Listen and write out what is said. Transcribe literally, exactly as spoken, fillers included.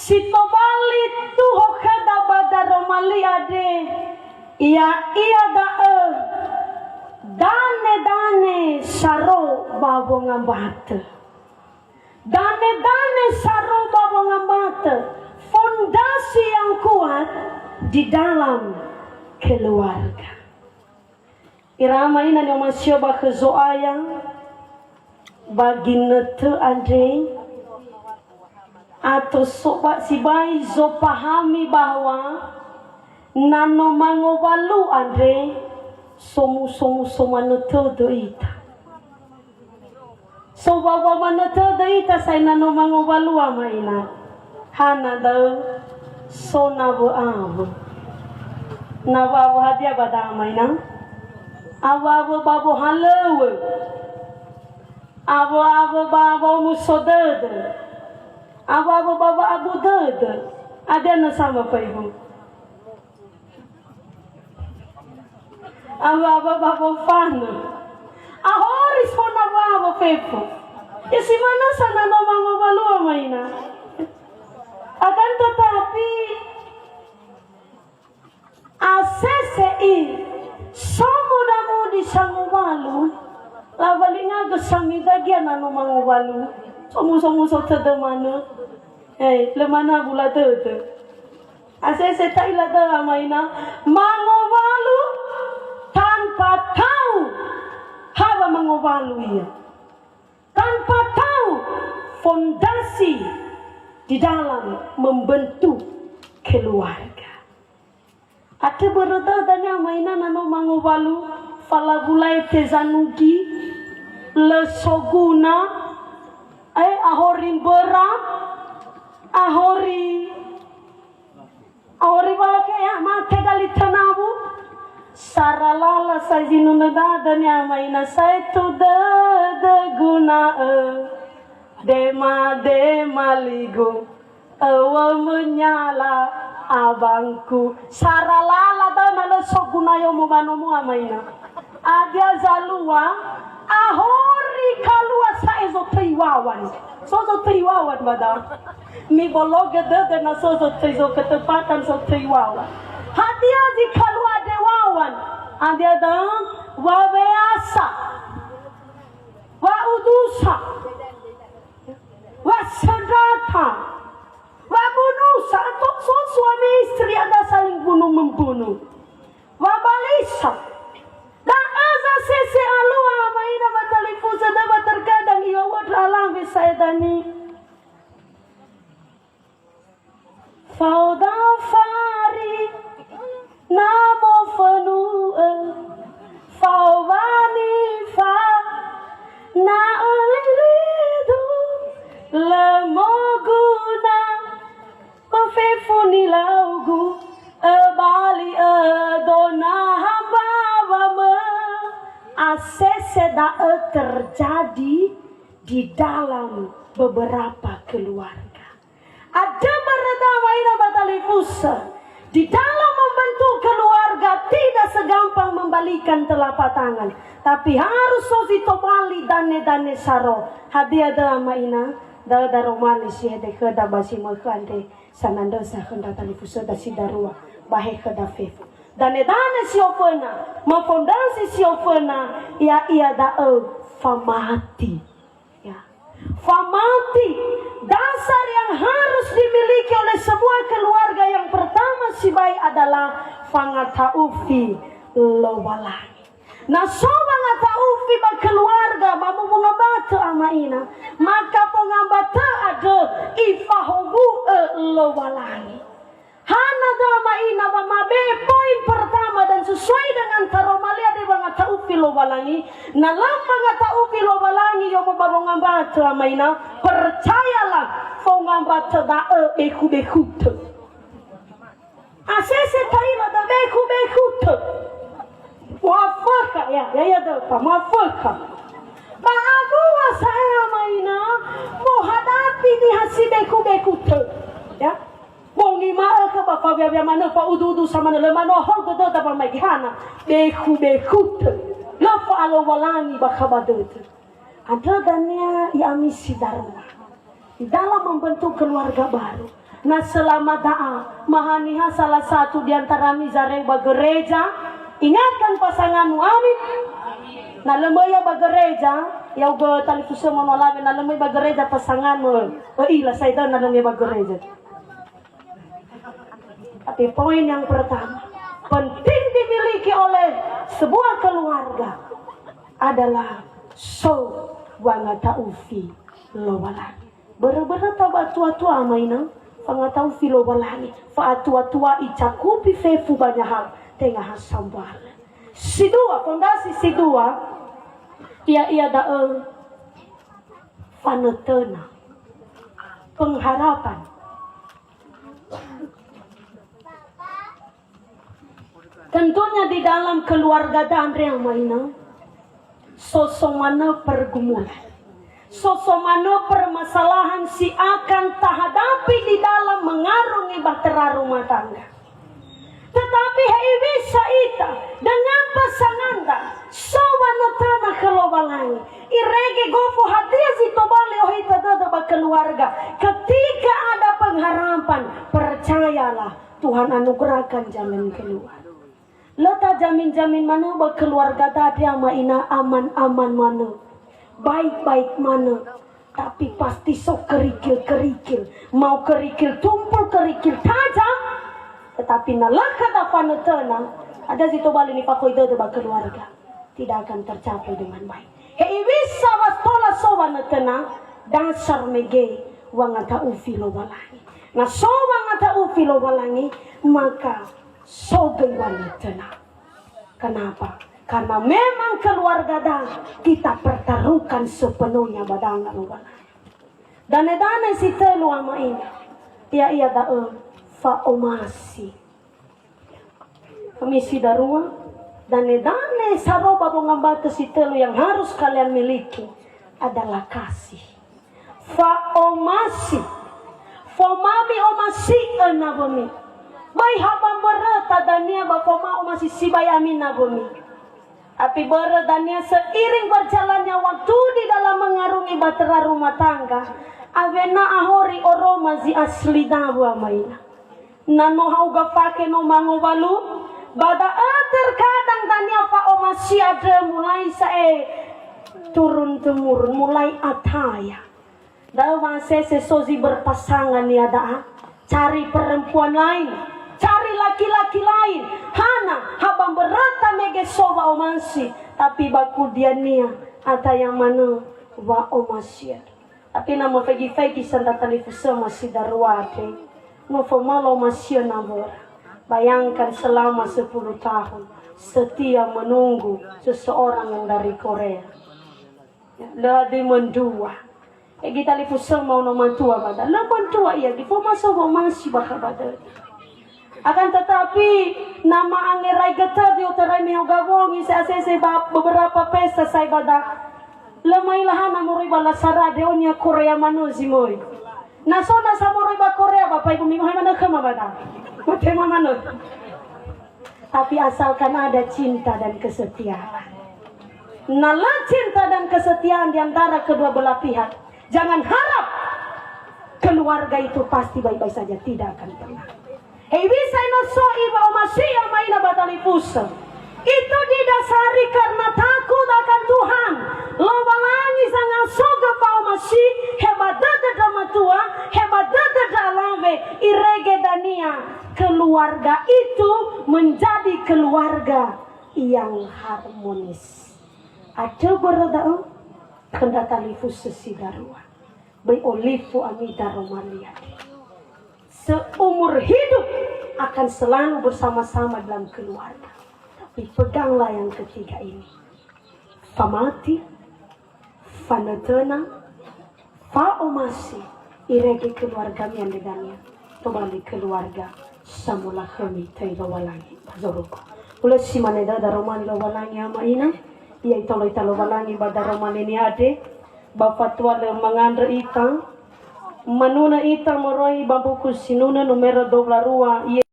Si tobali tuho khöda ba daroma li andre, ya'ia da'ö danedane saro ba wongambatö. Danedane saro ba wongambatö, fondasi yang kuat di dalam keluarga. Ira ama ina ni'omasi'ö ba khö Zo'aya, ba ginötö andre, ato so ba sibai zopahami bahwa na no mangowalu andre, somuso-muso manö tödö ita. So ba, ba manö tödö ita sa'ae na no mangowalu ama ina. Hana da'ö, so nawö-awö. Nawö-awö hadia ba da'ö ama ina? Awö-awö ba wohalöŵö. Awö-awö ba womuso dödö. Awö-awö ba wa'abu dödö. Hadia nö sa ba faibu? Awö-awö ba wofanö. Ahori so nawö-awö fefu. Ya si manö sa na no mangowalu ama ina. Akan tetapi, asese i, so muda-mudi sangowalu, lawalinga gösa midagia na no mangowalu. Somuso-muso tödö manö. Eh, lö manö abula dödö. Asese ta'ila da'ö ama ina, mangowalu tanpa tahu ha wamangowalu ia. Tanpa tahu fondasi di dalam membentuk keluarga. Andrö börö da'ö dania ama ina na no mangowalu, falawulae tezanugi, lö soguna, eh, ahori mböra, ahori Auri wake ya mate gali tanabu. Saralala sa zinunö dada ni ama ina saetu dödö guna'ö. Dema-dema ligu, öwö menyala abangku. Saralala dana lö soguna yomo banomo ama ina. Hadia zalua, ahori kalua sa'e zotöi wawan. So zotöi wawan ba da'ö. Mibologö dödö na so zotöi, so ketepatan zotöi wawan. Hadia zi kalua andre wawan? Hadia da'ö? Waweasa, wa'udusa, wasöndrata, wabunusa, atau so suami istri ada saling bunuh membunuh. Wabalisa. Da'ö zasese alua ama ina ba talifusö da'ö ba terkadang iŵa'ö ndra alawe sa'ae dania. Fao dafari, na mofönu'ö, fao wanifa, na ölilidu, lö moguna, Ba fefu nilaugu, öbali ödona hambawamö. Asese da'ö terjadi di dalam beberapa keluarga. Andrö börö da'ö ama ina ba talifusö. Di dalam membentuk keluarga tidak segampang membalikan telapak tangan, tapi harus so zi tobali dane-dane saro. Hadia da'ö ama ina? Da'ö daroma li si hede khöda ba zi mökhö andre. Sanandrösa khö ndra talifusöda si darua ba he khöda fefu. Dane-dane si oföna, mafondasi si oföna, ya'ia da'ö famati. Ya. Famati, dasar yang harus dimiliki oleh sebuah keluarga yang pertama sibai adalah fangata'ufi Lowalangi. Na so wangata'ufi ba keluarga, ba wongambatö ama ina, maka wongambatö andrö ifahowu'ö Lowalangi. Hana da'ö ama ina wa mabe'e poin pertama dan sesuai dengan taroma li andre wangata'ufi Lowalangi, na lö wangata'ufi Lowalangi yomo ba wongambatö ama ina, percayalah, wongambatö da'ö bekhu-bekhutö. Asese ta'ila da'ö bekhu-bekhutö. Mu'afökha, ya, ya, ya, da'ö fa, mu'afökha. Ba awu'a sa'ae ama ina, mohadapi niha si bekhu-bekhutö. Ya. Bongi ma'ökhö ba fawea-wea manö, fa'udu-udu sa manö, lö manohou dödöda ba mai gehana. Bekhu-bekhutö. Lö fa'alowalangi bakha ba dödö. Andrö dania ya'ami si darua. Di dalam membentuk keluarga baru, Na selama da'a, ma haniha salah satu di antarami zareu ba gereja, ingatkan pasanganmu, amin. Na lö möi ia ba gereja, ya'ugö talifusöma no alawe, na lö möi ba gereja pasanganmu, ö'ila sa'ae da'ö na lö möi ba gereja. Tapi poin yang pertama, penting dimiliki oleh sebuah keluarga adalah so wangata'ufi Lowalangi. Börö-böröta wa'atua-tua ama ina, fangata'ufi Lowalangi, fa'atua-tua icakupi fefu ba nyahau, tenga ha sambua. Si dua, fondasi si dua, ya'ia da'ö fanötöna, pengharapan. Tentunya di dalam keluarga andre ama ina, so-so manö pergumulan. So-so manö permasalahan si akan tahadapi di dalam mengarungi bahtera rumah tangga. Tetapi he iwisa ita dengan pasanganda, so wanötöna khö Lowalangi. Irege gofu hadia zi tobali ohita dödö ba keluarga. Ketika ada pengharapan, percayalah, Tuhan anugerahkan jalan keluar. Lö tajamin-jamin manö ba keluarga andre ama ina aman-aman manö, baik-baik manö, tapi pasti so kerikil-kerikil, mau kerikil tumpul, kerikil tajam, tetapi na lö khöda fanötöna, hadia zi tobali nifakhoi dödö ba keluarga, tidak akan tercapai dengan baik. He iwisa wa tola so wanötöna, dasar mege wangata'ufi Lowalangi. Na so wangata'ufi Lowalangi, maka so göi wanötöna. Kenapa? Karena memang keluarga da kita pertaruhkan sepenuhnya ba danga Lowalangi. Dane-dane si tölu ama ina, ya'ia da'ö fa'omasi. Khömi si darua, dane-dane saroba wongambatö si tölu yang harus kalian miliki adalah kasih. Fa'omasi. Foma mi'omasi'ö nawömi. Böi ha ba mböröta dania ba foma omasi sibai ami nawömi. Tapi börö dania seiring berjalannya waktu di dalam mengarungi bahtera rumah tangga, awena ahori oroma zi asli nawö ama ina. Na no ha'uga fakhe no mangowalu, ba da'ö terkadang dania fa'omasi andrö mulai sa'ae turun temurun, mulai ataya. Da'ö wa'asese so zi berpasangan ya'ia da'a, cari perempuan lain, cari laki-laki lain. Hana, ha ba mböröta mege so wa'omasi, tapi ba kudiania ataya manö wa'omasi andrö. Tapi na möfaigi-faigi sa ndra talifusöma si darua andre, no foma lö omasi'ö nawöra. Bayangkan selama sepuluh tahun, setia menunggu seseorang yang dari Korea. Ya, lö hadia mendua. Egi talifusöma ono matua ba da. Lö mendua ia, gi foma so wa'omasi bakha ba dödö. Akan tetapi, na ma'angerai götö di otarai me ha'uga wongi sa'ae sese ba beberapa pesta sa'ae ba da. Lö maila hana moroi ba lasara, da'ö nia Korea manö zi möi. Na so nasa moroi ba Korea, ba pai bumi hai manö khöma ba da. Matema manö. Tapi asalkan ada cinta dan kesetiaan. Na lö cinta dan kesetiaan di antara kedua belah pihak, jangan harap keluarga itu pasti baik-baik saja, tidak akan pernah. Hewisa ino so iwa'omasi'ö ama ina ba talifusö. Itu didasari karena takut akan Tuhan. Lowalangi sangasogö fa'omasi, he ba dödö ndra matua, he ba dödö ndra alawe, irege dania keluarga itu menjadi keluarga yang harmonis. Andrö börö da'ö, khö ndra talifusö si darua. Böi olifu ami daroma li andre. Seumur hidup akan selalu bersama-sama dalam keluarga. Tapi peganglah yang ketiga ini. Famati, fanötöna, fa'omasi, irege keluargami andre dania. Tobali keluarga samolakhömi töi Lowalangi ba zorugo. Hulö si mane da'ö daroma li Lowalangi ama ina, ia itolo ita Lowalangi ba daroma li nia andre, ba fatua lö mangandrö ita, manunö ita moroi ba mbuku Sinunö numero dua puluh dua, ia